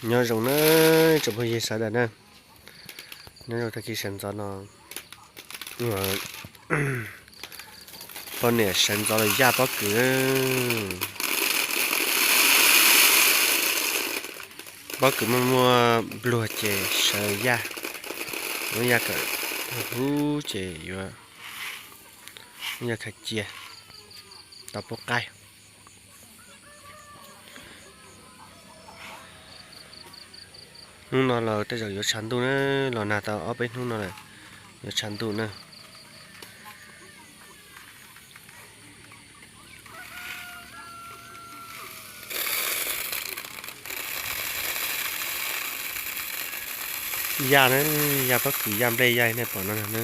Nyob zoo na, tsoom phooj ywg sawv daws na, nyob zoo tag kis sawv ntxov no, poj niam sawv ntxov los yaj pob kws. Pob kws muaj muaj npluag ces sawv yaj, muab yaj kom huv ces yuav, muab yaj khaws cia tau pub qaib. Hnub no los tej zaum yuav tshav ntuj na, los nag tau ob peb hnub no lawm, yuav tshav ntuj na. Yaj na, yaj pob kws yaj nplej yaj nej pom no na.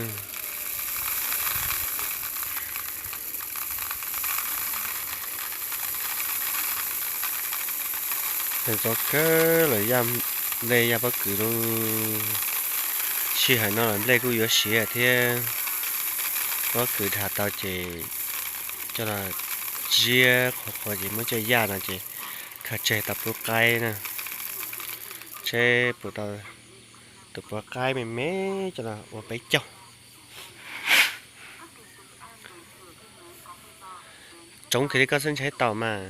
Ntxov kawg los yaj nplej yaj pob kws lauj. Sij hawm no los nplej kuj yuav siav thiab. Pob kws dham tau ces coj los ziab qhuav qhuav ces muab coj yaj no ces khaws tseg tau pub qaib na. Seb puas tau tus puav qaib me me coj los ua peb caug. Tsoov kiag li koj xwb ntshe tau mas.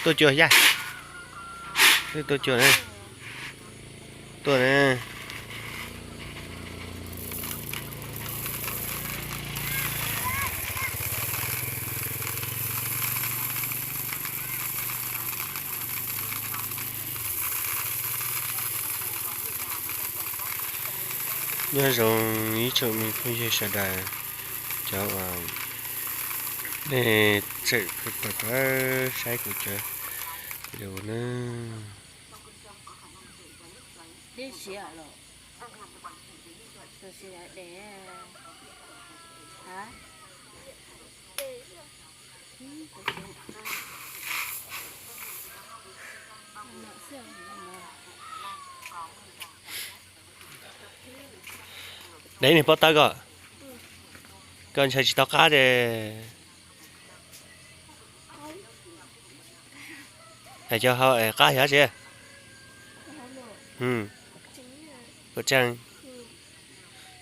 Tuaj cuag yaj, tuaj cuag na, tuaj na. Nyob zoo ib tsoom me phooj ywg sawv daws, cov uas nej tseem pab saib kuv cov video na. Dev niag pob tawb ko, koj ntshaw tsis tau qab ces. Hais cov hau es qab yog dab tsi? Kuv tseem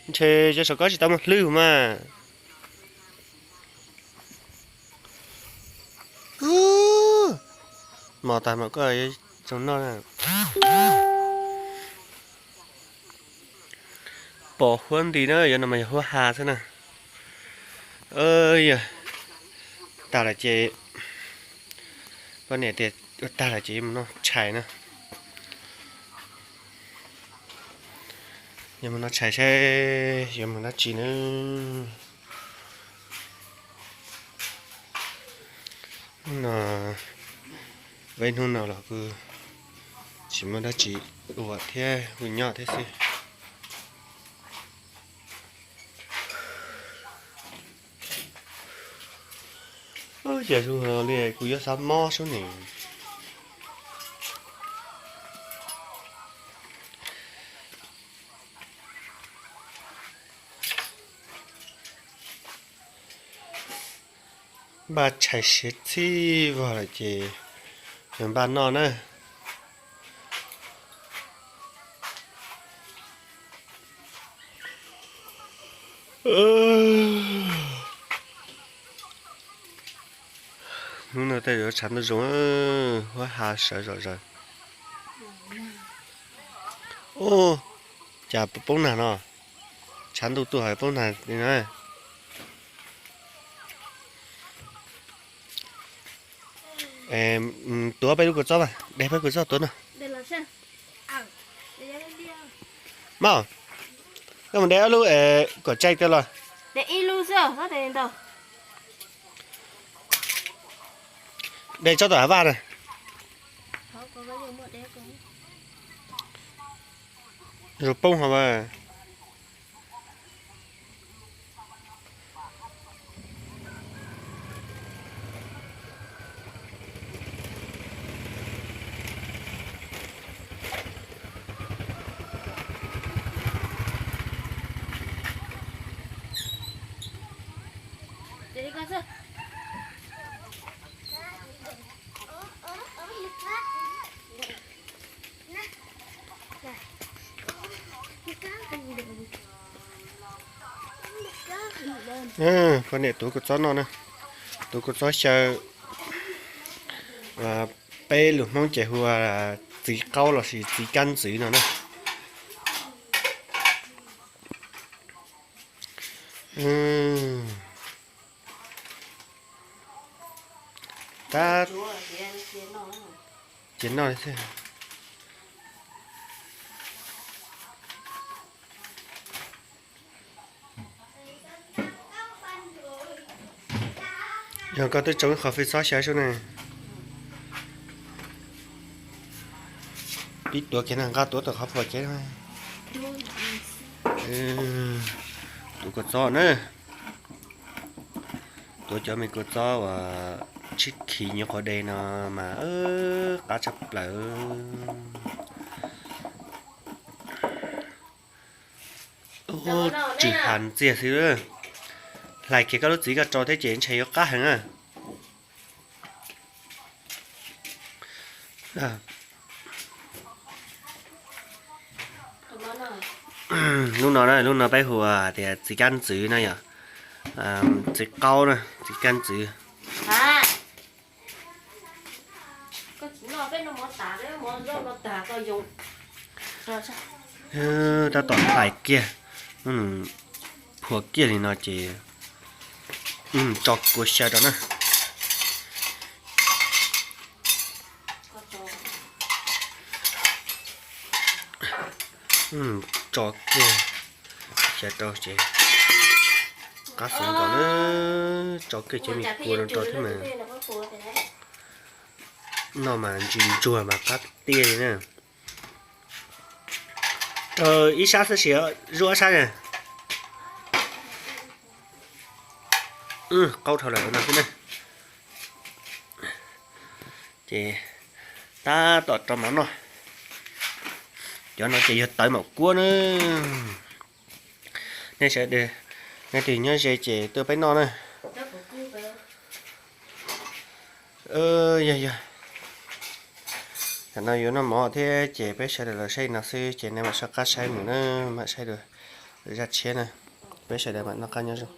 ntshe cov saum koj tsis tau muaj hlwb mas. Mos tas mas koj yuav tsaus noj na. Pom huab nti na, yuav no mas yog huab ha xwb na. Yog tag lawm ces, poj niam tias ua tag lawm ces yuav mus noj tshais na. Yuav mus noj tshais seb yuav mus dab tsi na. Hnub no, peb hnub no los kuj tsis muaj dab tsi ua thiab, kuj nyob thiab xwb. Ces zoo li kuv yuav xav mob sub nws. Npaj tshais siav txhij vog lawm ces yog npaj noj na. Hnub no tej yuav tshav ntuj zoo, huab ha sawv zom zaws. Ub, cas poob nag no, tshav ntuj tuaj poob nag li na. Tuav peb lub kua txob mas, de peb kua txob tuav no. Mas, koj mus de ob lub kom tsai tau los. De tsob tom hav vaj na. Zus poob ho mas. Poj niam tuav kua txob noj na, tuav kua txob xyaw, peb lus Hmoob ces hu ua txiv qaub lossis txiv kab ntxwv no na. Tab cia noj li thiab. Yog koj twb tsoo ib qho fij xob xyaw sub ne. Pib tuav kiag na, nqa tuav tom qhov phuam ces. Tuav kua txob na. Tuav cov me kua txob uas tshib khiv nyuv qhuav de no mas qab tshaj plaws. Tsw has ntxiag xwb. Hlais kiag koj lub txiv koj rau thiab ces ntshe yuav qab heev na. Lub no na, lub no peb hu tias txiv kab ntxwv na yom. Txiv qaub na, txiv kab ntxwv. Tab tom hlais kiag, phua kiag li no ces tso kua xyaw rau na. Tso kiag xyaw rau ces qab xwb nkaus na. Tso kiag cov me kua no rau thiab mas. Noj mas ntsis ntsuag mas qab tiag li na. Rau ib sab xwb sis zuaj ob sab na. Qaub dhau lawm no xwb na. Ces tab tom rau mov noj. Cov no ces yog tawv maum kuab na. Nej sawv daws, nej tus nyob ze ces tuaj peb noj na. Yog, tam no yuav noj mov thiab ces peb sawv daws los saib no xwb ces nej mam soj qab saib mus na, mam saib dua zaj tshiab na. Peb sawv daws mam noj qab nyob zoo.